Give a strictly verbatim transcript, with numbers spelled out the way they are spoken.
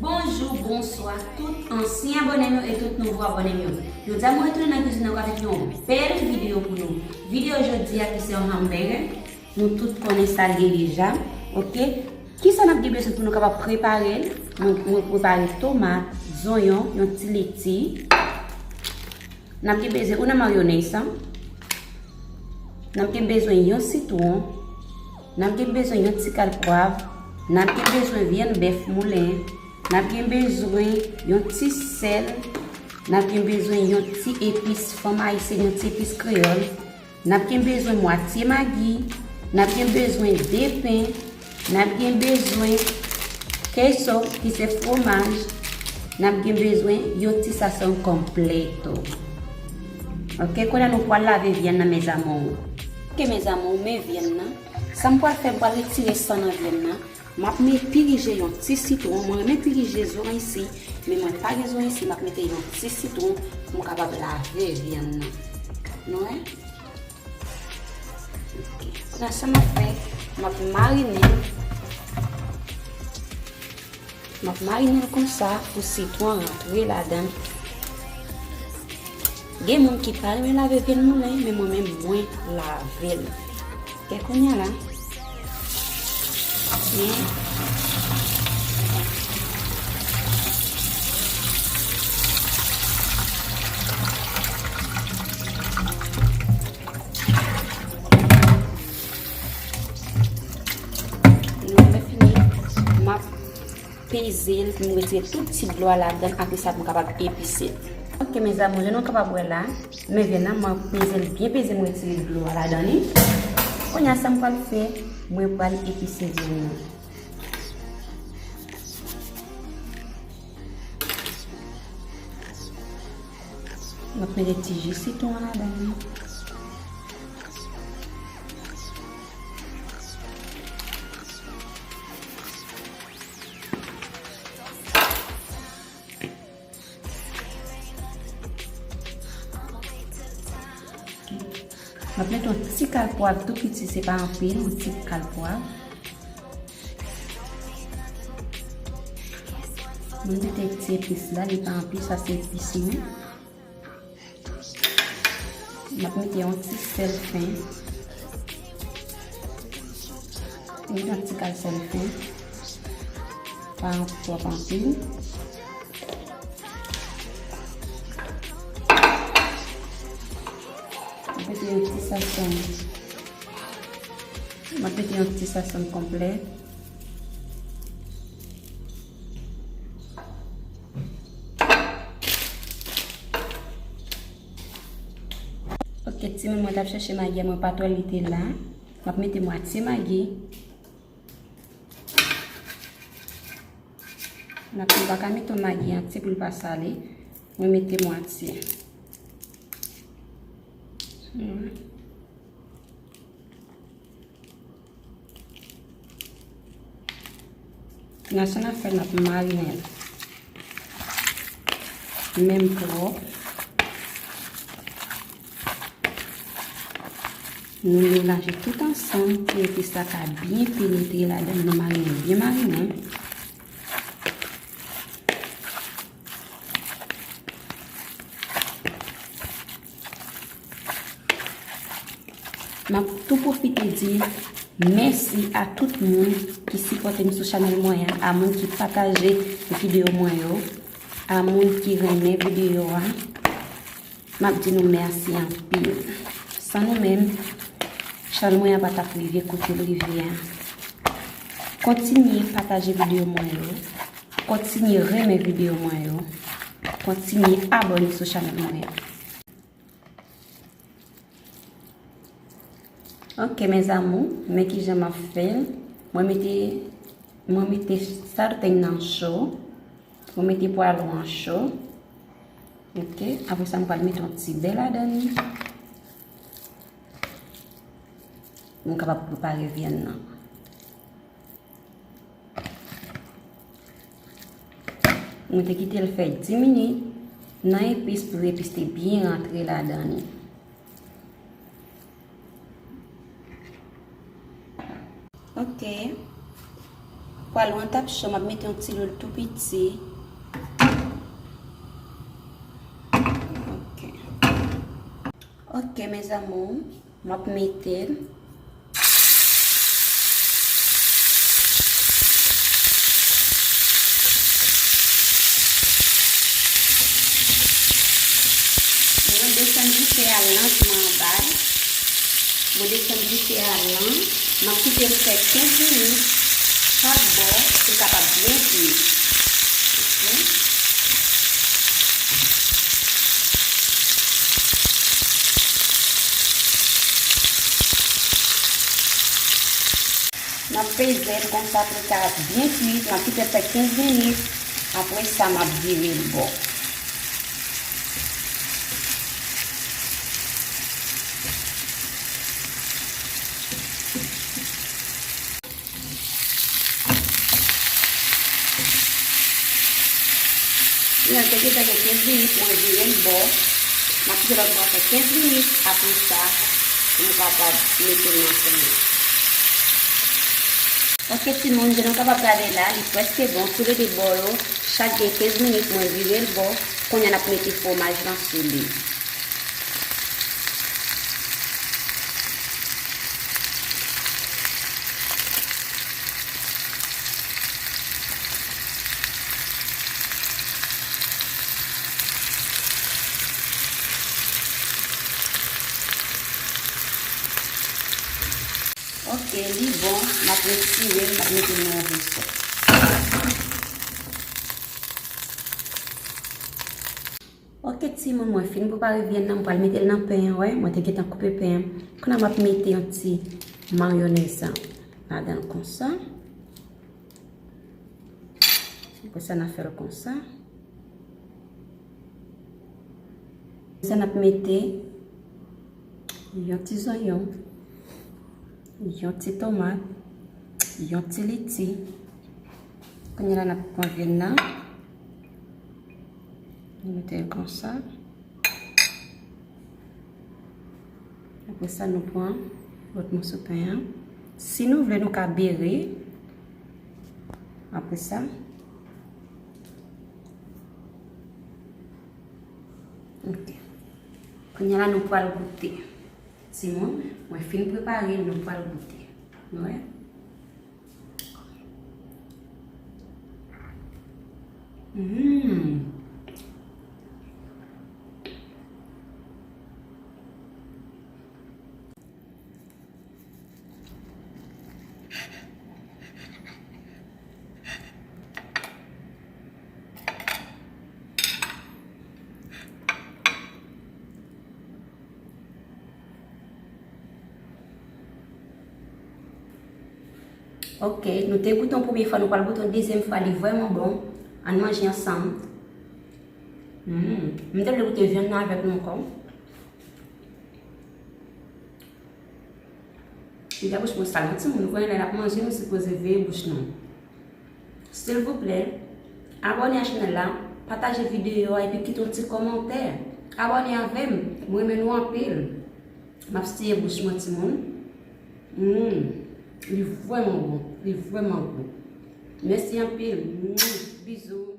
Bonjou, bonswa, tout ansyen abòne m yo e tout nouvo abòne m yo. Jodi a mwen retounen nan kizin nan avèk yon bèl videyo pou nou. Videyo jodi a ki se yon hamburger. Nou tout konnen sa l ye deja, oke? Kisa n ap gen bezwen pou nou kapab prepare l? Mwen, mwen prepare tomat, zonyon, yon ti leti. N ap gen bezwen ou nan mayonèz, n ap gen bezwen yon sitwon, n ap gen bezwen yon ti kal pwav, n ap gen bezwen vyann bèf moulen, n ap gen bezwen yon ti sèl, n ap gen bezwen yon ti epis fanm ayisyen, yon ti epis kreyòl, n ap gen bezwen mwatye magi, n ap gen bezwen de pen, n ap gen bezwen keso, ki se fwomaj, n ap gen bezwen yon ti sazon konplèto. Oke, kounye a nou pral lave vyann nan, mes amours. Oke, mes amours, men vyann nan. Sa m pral fè, m pral retire san nan vyann nan. M ap met pirije yon ti sitwon. Mwen renmen pirije zoranj si, men mwen pa gen zoranj si, m ap mete yon ti sitwon pou m kapab lave vyann nan. Nou wè? Kounye a sa m ap fè, m ap marine l. M ap marine l konsa pou sitwon an rantre ladan l. Gen moun ki pa renmen lave vyann moulen, men mwen menm mwen lave l. Kè kounye a la. Men nou fè fini, m ap peze l pou m retire tout ti dlo a ladan l, apre sa pou m kapab epise l. Oke, mes amours, jan nou kapab wè la, men vyann nan, m ap peze l byen peze, m retire dlo a ladan li. Kounye a, sa m pral fè, mwen pral epise vyann nan. M ap mete ti ji sitwon an ladan li. M ap mete yon ti kal pwav tou piti, se pa anpil, yon ti kal pwav. Mwen mete ti epis la, li pa anpil, sa se epis mwen. M ap mete yon ti sèl fen. Mete yon ti kal sèl fen. Pa twòp anpil. M ap mete yon ti sazon. M ap mete yon ti sazon konplè. Oke, timoun, mwen t ap chèche magi a, mwen pa t wè li te la. M ap mete mwatye magi. N ap, nou pa ka mete yon magi antye pou l pa sale. Mwen mete mwatye. Hmm. Nan sa n ap fè, n ap marinen l. Menm twòp. Nou melanje tout ansanm pou epis la ka byen penetre ladan. Nou marinen l byen marinen. M ap tou pwofite di mèsi a tout moun ki sipòte m sou chanèl mwen an, a moun ki pataje videyo mwen yo, a moun ki renmen videyo a. M ap di nou mèsi anpil. San nou menm, chanèl mwen an pa t ap rive kote l rive a. Kontinye pataje videyo mwen yo. Kontinye renmen videyo mwen yo. Kontinye abòne sou chanèl mwen yo. Ok, mes amours, men kijan m ap fè l. Mwen mete, mwen mete sartèn nan cho. Mwen mete pwalo an cho. Ok, apre sa, m pral mete yon ti bè ladan li. Mwen kapab prepare vyann nan. Mwen te kite l fè dis minit nan epis pou epis te byen rantre ladan li. Ok. Pwal mwen t ap cho, m ap mete yon ti lwil tou piti. Ok. Ok, mes amours. M ap mete l. Mwen desann dife a lantman anba l. Mwen desann dife a lan. M ap kite l fè kenz minit chak bò pou l kapab byen kuit. Ok? M ap peze l konsa pou l ka byen kuit. M ap kite l fè kenz minit. Apre sa, m ap vire l bò. Kounye a, l te gentan gen kenz minit, mwen vire l bò. M ap kite lòt bò a fè kenz minit, apre sa, pou m kapab mete l nan fèmen. Ok, timoun, jan nou kapab gade la, li prèske bon, toulede bò yo, chak gen kenz minit, mwen vire l bò, kounye a n ap mete fwomaj lan sou li. Ok, li bon, m ap retire l, m ap mete l nan yon vèso. Ok, timoun, mwen fin prepare vyann nan, m pral mete l nan pen an, wè, mwen te gentan koupe pen an. Kounye a m ap mete yon ti mayonèz ladan l konsa. Apre sa, n a fè l konsa. Sa n ap mete yon ti zonyon, yon ti tomat, yon ti leti. Kounye a la, n ap pran vyann nan. Nou mete l konsa. Apre sa, nou pran lòt moso pen an. Si nou vle, nou ka bere. Apre sa, ok. Kounye a la, nou pral goute. Timoun, mwen fin prepare l, nou pral goute. Nou wè? Mm. Ok, nou te goute yon premye fwa, nou pral goute yon dezyèm fwa, li vrèman bon. Ann manje ansanm. Mm. M te vle goute vyann nan avèk nou ankò. Li fè bouch mwen sal, wi, timoun, nou konnen lè n ap manje, nou sipoze veye bouch nou. Silvouplè, abòne a chanèl la, pataje videyo a epi kite yon ti kòmantè. Abòne avè m, mwen renmen nou anpil. M ap siye bouch mwen, timoun. Mm, li vrèman bon, li vrèman bon. Mèsi anpil. Mm, bizou.